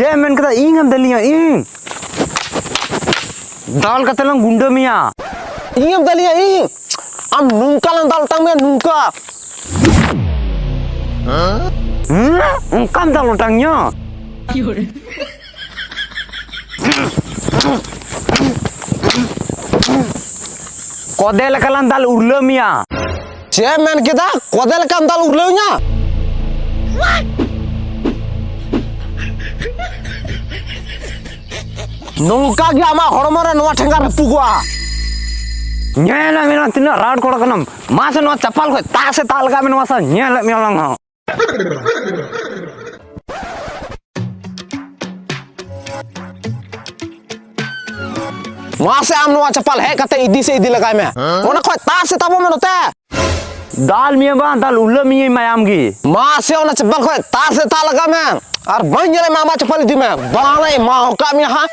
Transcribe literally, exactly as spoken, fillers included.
ᱪᱮᱫ ᱮᱢ ᱢᱮᱱ ᱠᱮᱫᱟ? ᱤᱧ ᱮᱢ ᱫᱟᱞᱤᱧᱟ, ᱤᱧ? ᱫᱟᱞ ᱠᱟᱛᱮ ᱞᱟᱝ ᱜᱩᱸᱰᱟᱹ ᱢᱮᱭᱟ᱾ ᱤᱧ ᱮᱢ ᱫᱟᱞᱤᱧᱟ, ᱤᱧ? ᱟᱢ ᱱᱚᱝᱠᱟ ᱞᱟᱝ ᱫᱟᱞ ᱛᱟᱢ ᱜᱮᱭᱟ, ᱱᱚᱝᱠᱟ᱾ ᱦᱮᱸ? ᱚᱱᱠᱟᱢ ᱫᱟᱞ ᱚᱴᱟᱝ ᱤᱧᱟ? ᱠᱚᱫᱮ ᱞᱮᱠᱟ ᱞᱟᱝ ᱫᱟᱞ ᱩᱨᱞᱟᱹ ᱢᱮᱭᱟ᱾ ᱪᱮᱫ ᱮᱢ ᱢᱮᱱ ᱠᱮᱫᱟ? ᱠᱚᱫᱮ ᱞᱮᱠᱟᱢ ᱫᱟᱞ ᱩᱨᱞᱟᱹᱣ ᱤᱧᱟ? ᱱᱚᱝᱠᱟ ᱜᱮ ᱟᱢᱟᱜ ᱦᱚᱲᱢᱚ ᱨᱮ ᱱᱚᱣᱟ ᱴᱷᱮᱸᱜᱟ ᱨᱟᱹᱯᱩᱜᱚᱜᱼᱟ᱾ ᱧᱮᱞ ᱢᱮ ᱱᱚᱣᱟ ᱛᱤᱱᱟᱹᱜ ᱨᱟᱣᱟᱰ ᱠᱚᱲᱟ ᱠᱟᱱᱟᱢ᱾ ᱢᱟᱥᱮ ᱱᱚᱣᱟ ᱪᱟᱯᱟᱞ ᱠᱷᱚᱡ ᱛᱟᱥ ᱮ ᱛᱟᱜ ᱞᱟᱜᱟᱣ ᱢᱮ ᱱᱚᱣᱟ ᱥᱟᱶ, ᱧᱮᱞᱮᱫ ᱢᱮᱭᱟ ᱞᱟᱝ ᱦᱟᱸᱜ᱾ ᱢᱟᱥᱮ ᱟᱢ ᱱᱚᱣᱟ ᱪᱟᱯᱟᱞ ᱦᱮᱡ ᱠᱟᱛᱮ ᱤᱫᱤ ᱥᱮ ᱤᱫᱤ ᱞᱟᱜᱟᱭ ᱢᱮ᱾ ᱚᱱᱟ ᱠᱷᱚᱡ ᱛᱟᱥ ᱮ ᱛᱟᱵᱚ ᱢᱮ ᱱᱚᱛᱮ᱾ ᱫᱟᱞ ᱢᱤᱭᱟᱹᱧ ᱵᱟᱝ, ᱫᱟᱞ ᱩᱞᱟᱹ ᱢᱤᱭᱟᱹᱧ ᱢᱟᱭᱟᱢ ᱜᱮ᱾ ᱢᱟᱥᱮ ᱚᱱᱟ ᱪᱟᱯᱟᱞ ᱠᱷᱚᱡ ᱛᱟᱥ ᱮ ᱛᱟᱜ ᱞᱟᱜᱟᱭ ᱢᱮ᱾ ᱟᱨ ᱵᱟᱹᱧ ᱧᱮᱞᱮᱫ ᱢᱮ ᱟᱢᱟᱜ ᱪᱟᱯᱟᱞ ᱤᱫᱤ ᱢᱮ᱾ ᱵᱟᱝ ᱮᱢᱟ ᱟᱠᱟᱫ ᱢᱮᱭᱟ ᱦᱟᱸᱜ᱾